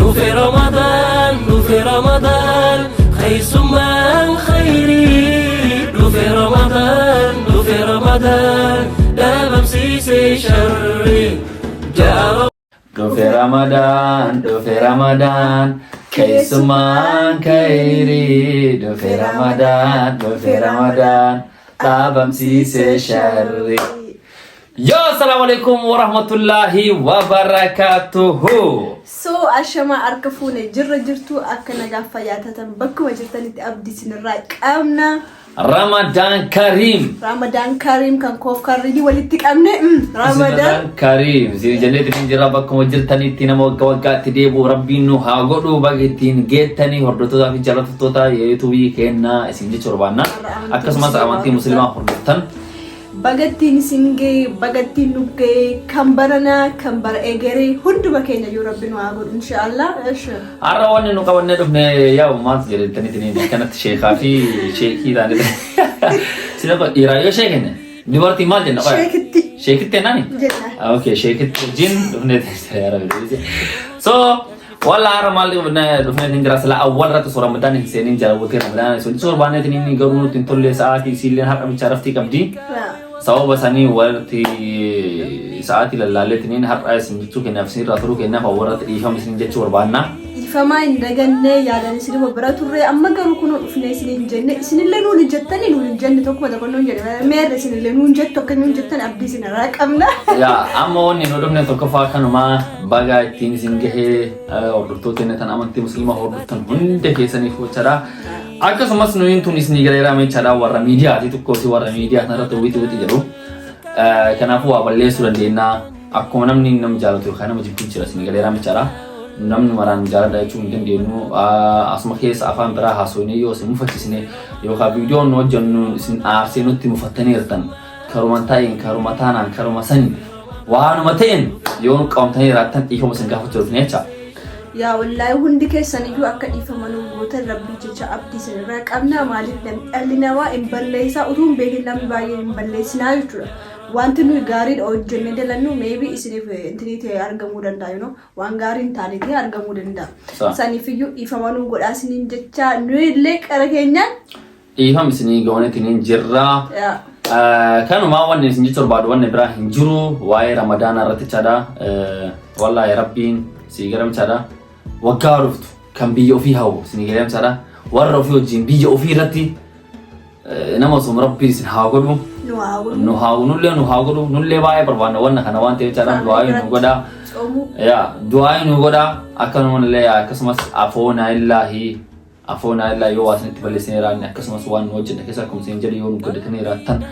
Dhufe Ramadaan, dhufe Ramadaan, keessummaan khayrii. Dhufe Ramadaan, dhufe Ramadaan, dhabamsiisee sharrii. Ja'a Dhufe Ramadaan, dhufe Ramadaan, keessummaan khayrii. Dhufe Ramadaan, dhufe Ramadaan, dhaabamsiisee sharrii. Yo, assalamualaikum warahmatullahi wabarakatuhu. So ashamaa, harka fuune, jirra jirtu, akka nagaaf fayyaa taatan bakkuma jirtanitti abdii isinirraa qabna. Ramadan Karim. Ramadaan Karim kan koof karridii walitti qabne. Ramadaan Ramadan Karim. Isin jenneetti kan jira bakkuma jirtanitti nama waggaa waggaatti deebi'u Rabbiin nu haa godhu, baga ittiin geettanii hordoftootaa fi jaallattoota YouTubeii kennaa isin jechuu barbaanna. Akkasumas amantii musliimaa hordoftan. Bagattiin isin ga'e, bagattiin nu ga'e, kan baranaa kan bara egeree hunduma keenya iyyuu Rabbi nu haa godhu, inshaallah. Eshi. Har'a wanni nu qabannee dhufne yaa'u maaltu jedhantaniitiin akkanatti sheekaa fi sheekii taane. Sila dhiiraa yoo sheekenne dubartii maal jenna? Sheekitti. Sheekitti jennaani? Jenna. Okay, sheekitti wajjin dhufnee yaa Rabbi. So walla har'a maal dhufnee hin jira, sila awwal irratti osoo Ramadaan hin seenin jira bultii Ramadaan sun osoo barbaaneetiin inni garuu nutti hin tolle, sa'aatii isiilleen har'a bichaa raftii qabdi. Sababa sanii walitti sa'aatii lallaalleetiin har'a isin jechuu kennaaf isin irraa turuu kennaaf awwal irratti dhiifama isin jechuu barbaanna. Dhiifamaa hin dagannee, yaadan isinuma bira turre, amma garuu kunoo dhufnee isin hin jenne, isinillee nuun hin jettanii, nuun hin jenne, tokkuma tokko nuun jedhe meerre, isinillee nuun jettu, akka nuun jettan abdii isinirraa qabna. Yaa, amma wanni nu dhufne tokkoffaa kanumaa, baga ittiin isin gahee hordoftoota inni tan amantii musliimaa hordoftan hunda keessaniif jechaadha. Akkasumas nuyin tun isinii galeeraa jechaadha, warra miidiyaati tokkooti, warra miidiyaa kanarratti wixi wixi jedhu. Kanaafuu waa balleessuu dandeenya. Akkuma namni nama jaalatu yookaan nama jibbu jira, isinii galeeraa jechaadha. Namni maraan jaaladha jechuu hin dandeenyu. Asuma keessa afaan biraa haasofnee yoo isin mufachiisne yookaan viidiyoon nu hojjennu isin aarsee nutti mufattaniirtan, karuma ta'een, karuma taanaan, karuma sanii waanuma ta'een yoo nu qabamtanii jiraattan dhiifama isin gaafachuu dhufne jecha. Yaa wallaahi, hundi keessan iyyuu akka dhiifama nu gootan Rabbii jecha abdii isinirraa qabna. Maaliif, dhalli namaa hin balleessaa, utuu hin beekin namni baay'een hin balleessinaa jechuudha. Wanti nuyi gaariidha hojjennee dalannu maybe isiniif intinii ta'e argamuu danda'a, waan gaarii hin taane ta'e argamuu danda'a. Saniif iyyuu dhiifama nu godhaa isiniin jecha, nuyi illee qara keenyaan Dhiifama isinii gooneetiin jirra. Yaa. Kanumaa wanni isin jechuu barbaadu wanni biraa hin jiru waa'ee Ramadaanaa irratti jechaadha. Wallaahi Rabbiin sii garamchaadha. Waggaa dhuftu kan biyya ofii hawwu isinii garamchaadha. Warra ofii wajjin biyya ofii irratti nama osoo Rabbiin isin haa godhu. Nu haa godhu. Nu haa, nullee nu haa godhu, nullee baay'ee barbaanna wanna kana waan ta'eef jechaadha. Du'aa nu godhaa. Tsoomuu. Yaa, du'aa nu godhaa, akkanumallee akkasumas afoona illaahi, afoona illaa yoo waa isinitti balleessine jiraanne, akkasumas waan nu hojjenne keessa akkuma isin jedhe yoo nu godhatanii jiraattan,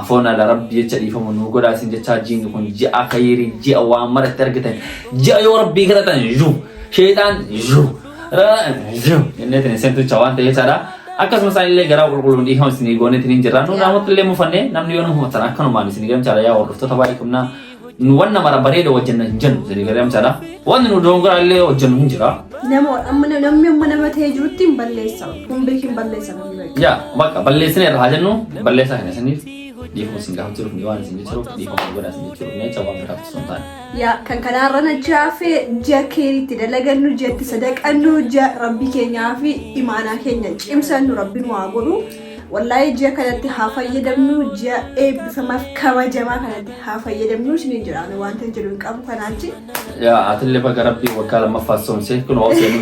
afoona la Rabbi jecha dhiifamu nu godhaa isin jechaa. Jiini kun ji'a khayrii, ji'a waan mara itti argatan, ji'a yoo Rabbii kadhatan zhu sheexaan zhu zhu jenneetiin seentucha waan ta'e jechaadha. Akkasumas illee garaa qulqulluun dhiifama isinii gooneetiin hin jirra. Nu namoota illee mufannee namni yoo nu mufatan akkanumaan isinii gamchaadha. Yaa hordoftoota baay'ee qabnaa. Nu wanna mara bareeda hojjenna hin jennu, isinii gamchaadha. Wanni nu doongoraa illee hojjennu hin jira. Nama amma namni amma nama ta'ee jirutti hin balleessa. Kun beekin hin balleessa namni beeku. Yaa, bakka balleessine irra haa jennu, balleessaa kana isiniif dhiifama isin gaafachuuf ni waan isin jechuuf dhiifama godhaa isin jechuuf ni jecha waan biraaf osoo hin taane. Yaa, kan kanaarra na jaafe ji'a keeriitti dalagannu, ji'atti sadaqannu, ji'a Rabbii keenyaa fi imaanaa keenya cimsannu Rabbi nu haa godhu. Wallaahi ji'a kanatti haa fayyadamnu, ji'a eebbifamaaf kabajamaa kanatti haa fayyadamnu isiniin jedha. Ani wanta hin jedhu hin qabu kanaachi. Yaa, atillee bakka Rabbii waggaa lammaffaa soomsee kun obseen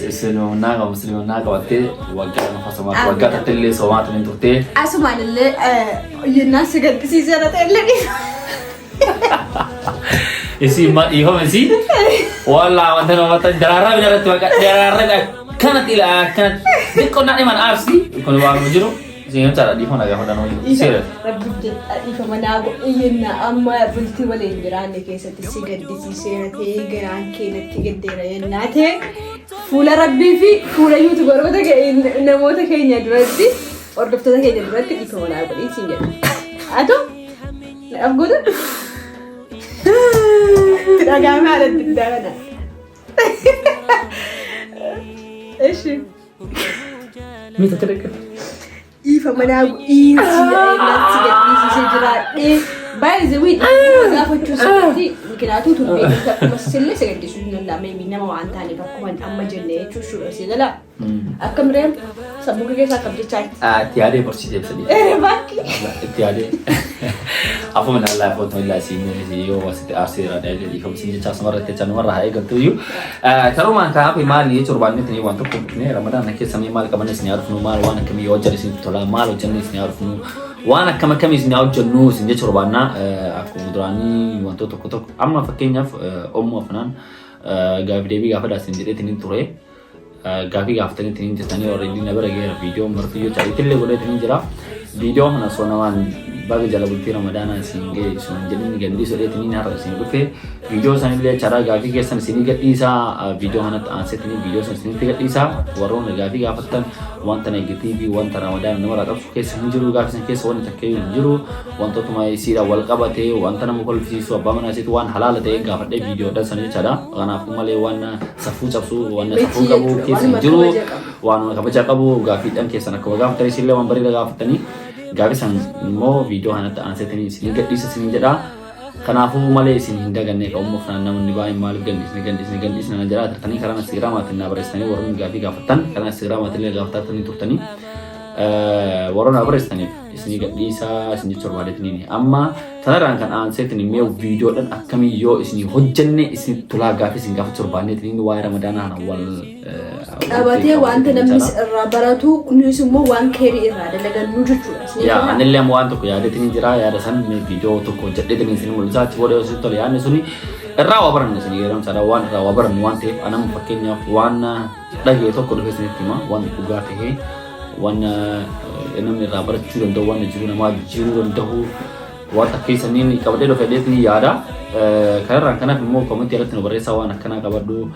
islaamummaa qaba, musliimummaa qabattee waggaa lammaffaa soomaa, waggaa tattillee soomaa turin turtee. Asumaan illee yennaa si gaddisiiseera ta'e illee dhiisa. Isii ma dhiifama isii wallaa wanta nama wanta daraarraa bina irratti baqa daraarraa akkanatti ilaa akkanatti xiqqoo na dhiman aarsi kun waan jiru isin yoo ta'a dhiifama nagaa fudhan wayyu seera. Rabbi jedha dhiifama naa godhi, yennaa amma bultii waliin jiraanne keessatti si gaddisiiseera ta'ee, garaan kee natti gaddeera yennaa ta'e, fuula Rabbii fi fuula yuutubaroota namoota keenya duratti, hordoftoota keenya duratti dhiifama naa godhi siin jedha. Haa ta'u naaf godhu. Dhagaame haala adda addaa kana. Eshi. Mita takka. Dhiifama naa godhiinsi natti gadhiisisee jiraadhee Baay'ee the way dhiifama gaafachuu sirriitti mikinaatu turbee akkuma sillee si gaddisuu hin danda'ame nama waan taaneef akkuma amma jenne jechuudha si gala. Akka mireen sammuu kee keessaa akkam jechaa jirti. Itti yaadee barsiisee ibsadii. Ere bakki. Itti yaadee. Afuma nallaa footoo illaa siin yoo asitti aarseera dhiifama siin jecha asuma irratti jecha numarraa haa eegaltu iyyuu. Karumaan kanaaf maal ni torbaan nuti waan tokko dhufnee Ramadaan keessa mee maal qabanne isin haa dhufnu maal waan akkamii yoo hojjanne isin tola maal hojjanne isin haa dhufnu waan akkam akkamii isin haa hojjannu isin jecha barbaannaa akkuma duraanii wantoota tokko tokko amma fakkeenyaaf Ummu Afnaan gaafii deebii gaafadhaa isin jedheetiin ture. Gaafii gaafatanii ittiin jirtanii already na bira geera viidiyoon martiyyoo chaayittillee godheetiin jira. Viidiyoo kana osoo namaan baga jala bultii Ramadaanaa isin ga'e isin jedhin gadhiisu jedheetiin har'a isin dhufe. Viidiyoo sanillee charaa gaafii keessan isinii gadhiisaa viidiyoo kanatti aanseetiin viidiyoo san isinitti gadhiisaa warroonni gaafii gaafattan wanta negatiivii wanta Ramadaana namarraa qabsu keessa hin jiru gaafii san keessa wanti takka hin jiru wantootuma isiidhaan wal qabate wanta nama kolfisiisu abbaa manaa isiitu waan halaala ta'e gaafadhee viidiyoodhaan sana jechaadha. Kanaafuu malee waan safuu cabsu waan safuu qabu keessa hin jiru waan kabaja qabu gaafiidhaan keessan akkuma gaafatanii isinillee waan bareeda gaafatanii gaafii san immoo viidiyoo kanatti aanseetanii isinii gadhiisa isinii jedha. Kanaafuu malee isin hin daganne ka ummuuf naan namoonni baay'een maaliif gadhiisne gadhiisne gadhiisne na jedhaa turtanii karaa Instagramaatiin na barreessitanii warroonni gaafii gaafattan karaa Instagramaatiin illee gaafataa turtanii warroonni na barreessitaniif isinii gadhiisaa isin jechuu barbaadeetiniini. Amma tanarraan kan aanseetiin mee viidiyoodhaan akkamii yoo isinii hojjenne isin tolaa gaafii isin gaafachuu barbaanneetiniin waa'ee Ramadaanaa kana wal qabatee wanta namni irraa baratu kunis immoo waan keerii irraa dalagannu jechuudha. Isinii Yaa galaa? anillee amma waan tokko yaadeetiin jira yaada san mee viidiyoo tokko hojjedheetiin isin mul'isa achi booda yoo isin tole yaadni suni irraa waa barannu isin yeroo waan irraa waa barannu waan ta'eef anam fakkeenyaaf waan dhagee tokko dhufe isinitti hima waan dhugaa ta'ee waan namni irraa barachuu danda'u waan jiru namaa jijjiiruu danda'u waan takkeessaniin qabadhee dhufe dheetni yaada. Kanarraan kanaaf immoo koomentii irratti nu barreessaa waan akkanaa qabadhu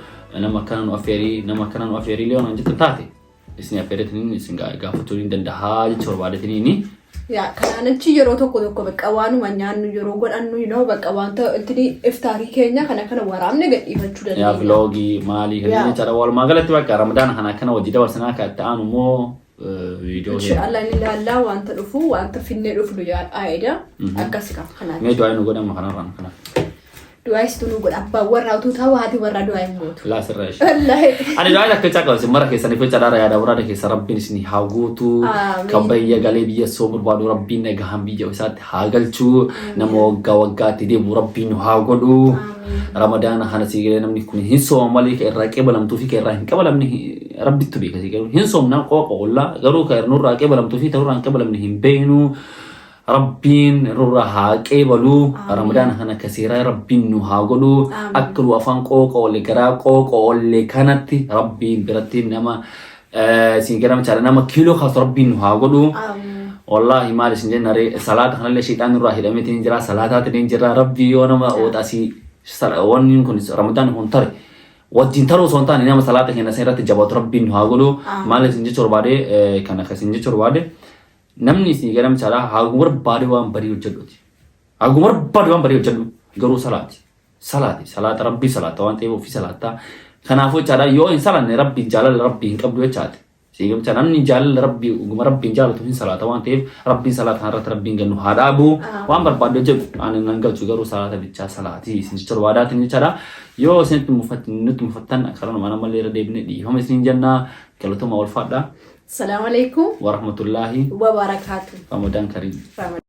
nama akkana nu affeerii nama akkana nu affeerii illee waan jettan taate isin affeeretiniin isin gaafachuu ni danda'a jechuu barbaadetiniini. Yaa kanaan achi yeroo tokko tokko bakka waanuma nyaannu yeroo godhannu you bakka wanta itti iftaarii keenya kana kana waraabne gadhiifachuu Yaa dandeenya. vlogii maalii kan jechaadha walumaa galatti bakka Ramadaan kana akkana hojii dabarsanaa akka itti aanu immoo viidiyoo Inshallah ni ilaallaa wanta dhufu wanta finnee dhufnu yaada akkasi qaba kanaaf. Mee du'aa nu godhama kanarraan kanaaf. Du'aa isitu nu godha abbaan warraa utuu ta'u haati warraa du'aa hin gootu. Laa sirraa ishee. Wallaahi. Ani du'aa akka caqaba isin mara keessaniif jecha dhaara yaada muraada keessa Rabbiin isin haa guutu. Amiin. Kan biyya galee biyya soo barbaadu Rabbiin nagahaan biyya isaatti haa galchu. Nama waggaa waggaatti deebi'u Rabbiin nu haa godhu. Ramadaana kana sii galee namni kun hin sooma malee kan irraa qeebalamtuu fi kan irraa hin qeebalamne Rabbittu beeka sii galee hin soomnaa qooqa ollaa garuu kan nurraa qeebalamtuu fi kan nurraa hin qeebalamne hin beeknu. Rabbiin nurraa haa qeebalu. Ramadaana kana akka seeraa Rabbiin nu haa godhu. Akka nu afaan qooqa olle garaa qooqa olle kanatti Rabbiin biratti nama isin gara machaadha nama kiiloo kaasu Rabbiin nu haa godhu. Wallaahi maal isin jenna ree salaata kanallee sheexaan nurraa hidhameetiin jira salaataatiin jira Rabbii yoo nama oxasii wanni kun Ramadaan kun tare wajjin taruu osoo hin taane nama salaata keenya san irratti jabaatu Rabbiin nu haa godhu. Maal isin jechuu barbaade kan akkasiin jechuu barbaade namni isin gara machaadha haguma barbaade waan barii hojjedhuti. Haguma barbaade waan barii hojjedhu garuu salaati. Salaati salaata Rabbii salaata waan ta'eef ofii salaataa. Kanaafuu jechaadha yoo hin salaanne Rabbiin jaalala Rabbii hin qabdu jechaati. Siigamcha namni jaalala Rabbii dhuguma Rabbiin jaalatu hin salaata waan ta'eef Rabbiin salaata kanarratti Rabbiin gannu haa dhaabu. Waan barbaadde hojjedhu ani nan galchu garuu salaata bichaa salaati isin jecha barbaadaatiin jechaadha. Yoo isinitti nutti mufattan karaa namallee irra deebine dhiifama isiniin jenna galatoomaa ulfaadha. Salaamu alaikum Warahmatullaahi wa barakaatu. Ramadaan Kariim. Ramadaan.